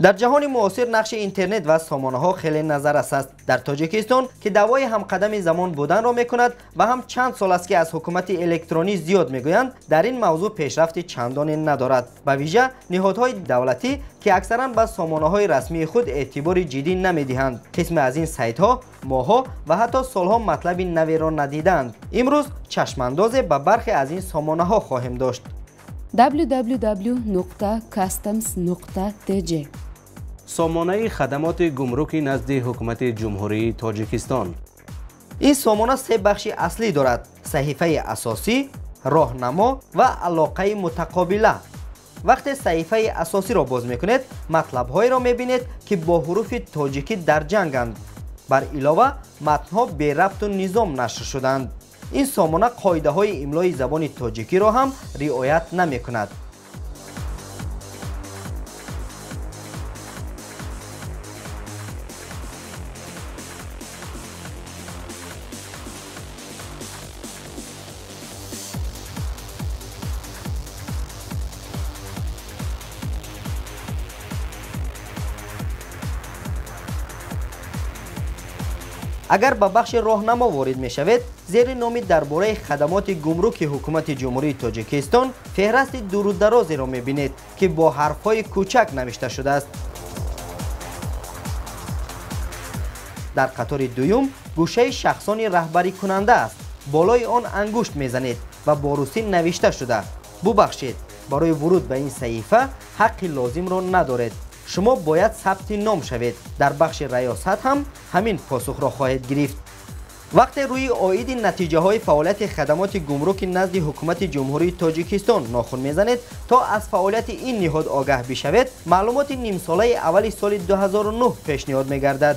Дар ҷаҳони муосир нақши интернет ва сомонаҳо хеле назаррас аст. Дар Тоҷикистон, ки даъвои ҳамқадами замон буданро мекунад ва ҳам чанд сол аст, ки аз ҳукумати электронӣ зиёд мегӯянд, дар ин мавзӯъ пешрафти чандоне надорад. Ба вижа ниҳодҳои давлатӣ, ки аксаран ба сомонаҳои расмии худ эътибори ҷиддӣ намедиҳанд. Қисме аз ин сайтҳо моҳҳо ва ҳатто солҳо матлаби наверо надидаанд. Имрӯз чашмандозе ба бархе аз ин сомонаҳо хоҳем дошт. www.customs.tj. Сомонаи хадамоти гумруки назди ҳукумати Ҷумҳурии Тоҷикистон. Ин сомона се бахши аслӣ дорад: саҳифаи асосӣ, роҳнамо ва алоқаи мутақобила. Вақте саҳифаи асосиро боз мекунед, матлабҳоеро мебинед, ки бо ҳуруфи тоҷикӣ дар ҷанганд. Бар илова, матнҳо берабту низом нашр шуданд. Ин сомона қоидаҳои имлои забони тоҷикиро ҳам риоят намекунад. Агар ба бахши роҳнамо ворид мешавед, зери номи дар бораи хадамоти гумруки ҳукумати Ҷумҳурии Тоҷикистон феҳрасти дурударозеро мебинед, ки бо ҳарфҳои кӯчак навишта шудааст. Дар қатори дуюм гӯшаи шахсони раҳбарикунанда аст. Болои он ангушт мезанед ва бо русӣ навишта шуда: бубахшед, барои вуруд ба ин саҳифа ҳаққи лозимро надоред. Шумо бояд сабти ном шавед. Дар бахши раёсат ҳам ҳамин посухро хоҳед гирифт. Вақте рӯи оиди натиҷаҳои фаъолияти хадамоти гумруки назди ҳукумати Ҷумҳурии Тоҷикистон нохун мезанед, то аз фаъолияти ин ниҳод огаҳ бишавед, маълумоти нимсолаи аввали соли 2009 пешниҳод мегардад.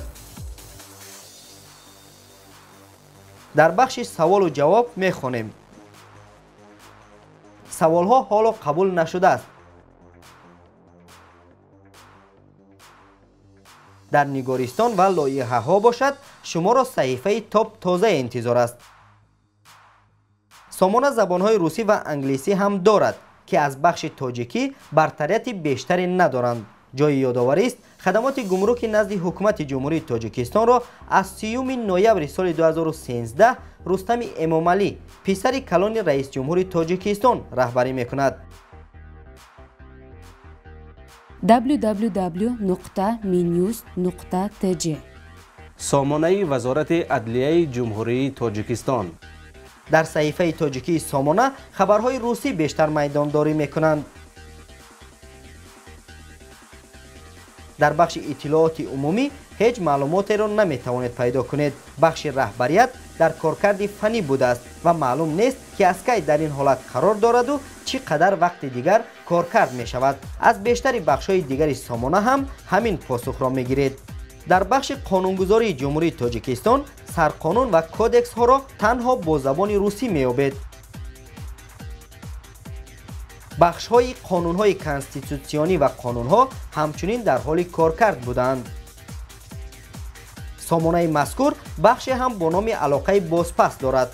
Дар бахши саволу ҷавоб мехонем. Саволҳо ҳоло қабул нашудааст. Дар нигористон ва лоиҳаҳо бошад, шуморо саҳифаи топ тоза интизор аст. Сомона забонҳои русӣ ва англисӣ ҳам дорад, ки аз бахши тоҷикӣ бартарияти бештаре надоранд. Ҷои ёдоварист, хадамоти гумруки назди ҳукумати Ҷумҳурии Тоҷикистонро аз 30 ноябри соли 2013 Рустами Эмомалӣ, писари калони раисҷумҳури Тоҷикистон, раҳбарӣ мекунад. www.minjust.tj. Сомонаи Вазорати Адлияи Ҷумҳурии Тоҷикистон. Дар саҳифаи тоҷикии сомона хабарҳои русӣ бештар майдондорӣ мекунанд. Дар бахши иттилооти умумӣ ҳеҷ маълумотеро наметавонед пайдо кунед. Бахши раҳбарият дар коркарди фаннӣ будааст ва маълум нест, ки аз кай дар ин ҳолат қарор дораду чӣ қадар вақти дигар коркард мешавад. Аз бештари бахшҳои дигари сомона ҳам ҳамин посухро мегиред. Дар бахши қонунгузории Ҷумҳурии Тоҷикистон сарқонун ва кодексҳоро танҳо бо забони русӣ меёбед. Бахшҳои қонунҳои конститутсионӣ ва қонунҳо ҳамчунин дар ҳоли коркард буданд. Сомонаи мазкур бахше ҳам бо номи алоқаи бозпас дорад.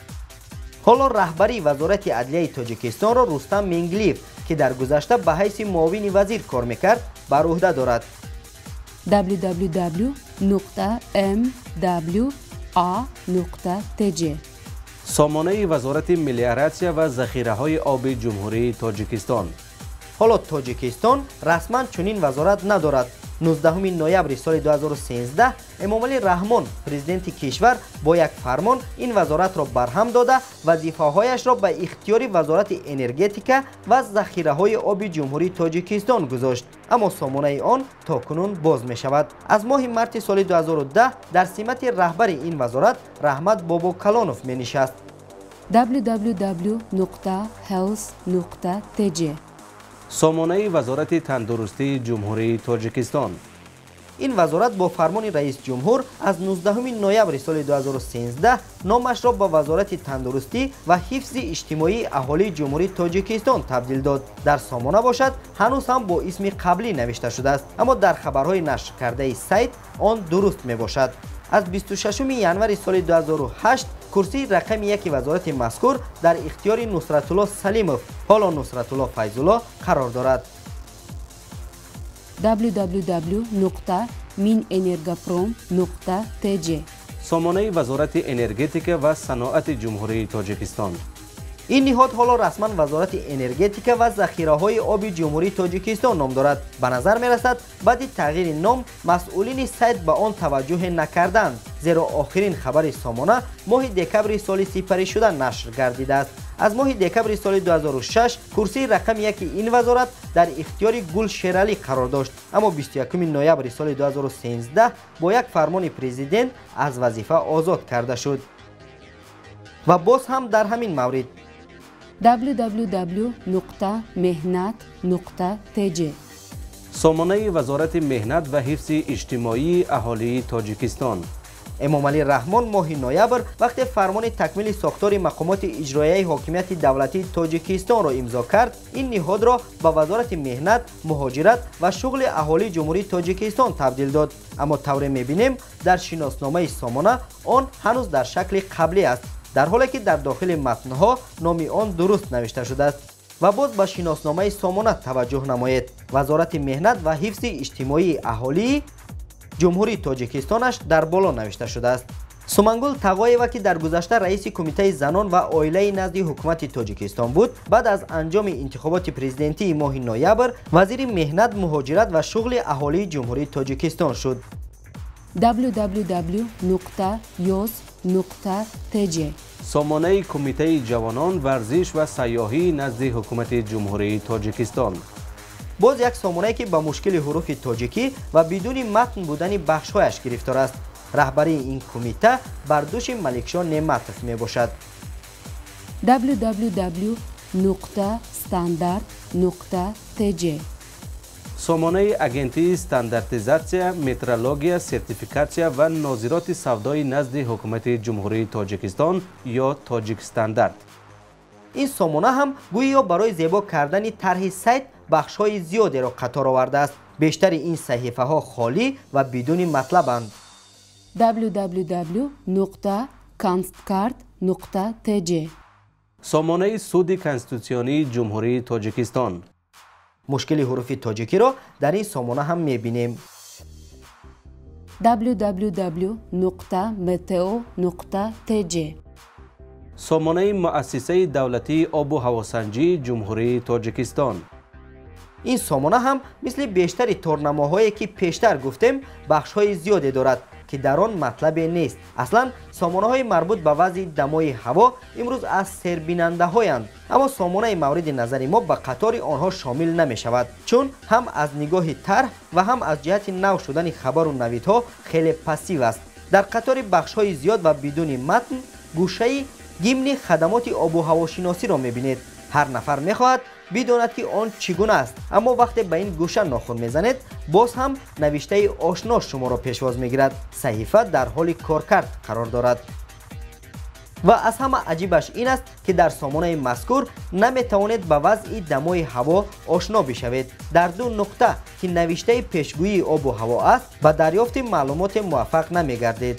Ҳоло раҳбарии Вазорати Адлияи Тоҷикистонро Рустам Менглиев, ки дар гузашта ба ҳайси муовини вазир кор мекард, бар уҳда дорад. www.mwa.tj. Сомонаи Вазорати мелиоратсия ва захираҳои оби Ҷумҳурии Тоҷикистон. Ҳоло Тоҷикистон расман чунин вазорат надорад. 19 ноябри соли 2013 Эмомалӣ Раҳмон, президенти кишвар, бо як фармон ин вазоратро барҳам дода, вазифаҳояшро ба ихтиёри Вазорати энергетика ва захираҳои оби Ҷумҳурии Тоҷикистон гузошт. Аммо сомонаи он то кунун боз мешавад. Аз моҳи марти соли 2010 дар симати раҳбари ин вазорат Раҳмат Бобокалонов менишаст. www.health.tj. Сомонаи Вазорати тандурустии Ҷумҳурии Тоҷикистон. Ин вазорат бо фармони раисҷумҳур аз 19 ноябри соли 2013 номашро ба Вазорати тандурустӣ ва ҳифзи иҷтимоии аҳолии Ҷумҳурии Тоҷикистон табдил дод. Дар сомона бошад, ҳанӯз ҳам бо исми қаблӣ навишта шудааст, аммо дар хабарҳои нашркардаи сайт он дуруст мебошад. Аз 26 январи соли 2008 курсии рақами 1 вазорати мазкур дар ихтиёри Нусратулло Салимов, ҳоло Нусратулло Файзулло, қарор дорад. www.minenergoprom.tj. Сомонаи Вазорати энергетика ва саноати Ҷумҳурии Тоҷикистон. Ин ниҳод ҳоло расман Вазорати энергетика ва захираҳои оби Ҷумҳурии Тоҷикистон ном дорад. Ба назар мерасад, баъди тағйири ном масъулини сайт ба он таваҷҷӯҳе накарданд, зеро охирин хабари сомона моҳи декабри соли сипаришуда нашр гардидааст. Аз моҳи декабри соли 2006 курсии рақами 1 ин вазорат дар ихтиёри Гул Шералӣ қарор дошт, аммо 21 ноябри соли 2013 бо як фармони президент аз вазифа озод карда шуд. Ва боз ҳам дар ҳамин маврид www.mehnat.tj. Сомонаи Вазорати меҳнат ва ҳифзи иҷтимоии аҳолии Тоҷикистон. Эмомалӣ Раҳмон моҳи ноябр вақте фармони такмили сохтори мақомоти иҷроияи ҳокимияти давлатии Тоҷикистонро имзо кард, ин ниҳодро ба Вазорати меҳнат, муҳоҷират ва шуғли аҳолии Ҷумҳурии Тоҷикистон табдил дод. Аммо тавре мебинем, дар шиносномаи сомона он ҳанӯз дар шакли қаблӣ аст, дар ҳоле ки дар дохили матнҳо номи он дуруст навишта шудааст. Ва боз ба шиносномаи сомона таваҷҷӯҳ намоед. Вазорати меҳнат ва ҳифзи иҷтимоии аҳолии Ҷумҳурии Тоҷикистонаш дар боло навишта шудааст. Сумангул Тағоева, ки дар гузашта раиси Кумитаи занон ва оилаи назди ҳукумати Тоҷикистон буд, баъд аз анҷоми интихоботи президентии моҳи ноябр вазири меҳнат, муҳоҷират ва шуғли аҳолии Ҷумҳурии Тоҷикистон шуд. www.yoz.tj. Сомонаи Кумитаи ҷавонон, варзиш ва сайёҳии назди ҳукумати Ҷумҳурии Тоҷикистон. Боз як сомонае, ки ба мушкили ҳуруфи тоҷикӣ ва бидуни матн будани бахшҳояш гирифтор аст. Раҳбарии ин кумита бар дӯши Маликшо Неъматов мебошад. www.standart.tj. Сомонаи Агентии стандартизатсия, метрология, сертификатсия ва нозироти савдои назди ҳукумати Ҷумҳурии Тоҷикистон ё Тоҷикстандарт. Ин сомона ҳам гӯё барои зебо кардани тарҳи сайт бахшҳои зиёдеро қатор овардааст. Бештари ин саҳифаҳо холӣ ва бидуни матлабанд. www.constkart.tj. Сомонаи Суди Конститутсионии Ҷумҳурии Тоҷикистон. Мушкили ҳуруфи тоҷикиро дар ин сомона ҳам мебинем. www.mto.tj. Сомонаи Муассисаи давлатии обу ҳавосанҷии Ҷумҳурии Тоҷикистон. Ин сомона ҳам мисли бештари торнамоҳое, ки пештар гуфтем, бахшҳои зиёде дорад, ки дар он матлабе нест. Аслан сомонаҳои марбут ба вазъи дамои ҳаво имрӯз аз сербинандаҳоянд, аммо сомонаи мавриди назари мо ба қатори онҳо шомил намешавад, чун ҳам аз нигоҳи тарҳ ва ҳам аз ҷиҳати нав шудани хабару навидҳо хеле пассив аст. Дар қатори бахшҳои зиёд ва бидуни матн гӯшаи гимни хадамоти обу ҳавошиносиро мебинед. Ҳар нафар мехоҳад бидонад, ки он чӣ гуна аст, аммо вақте ба ин гӯша нохун мезанед, боз ҳам навиштаи ошно шуморо пешвоз мегирад. Саҳифа дар ҳоли коркард қарор дорад. Ва аз ҳама аҷибаш ин аст, ки дар сомонаи мазкур наметавонед ба вазъи дамои ҳаво ошно бишавед. Дар ду нуқта, ки навиштаи пешгӯии обу ҳаво аст, ба дарёфти маълумоте муваффақ намегардед.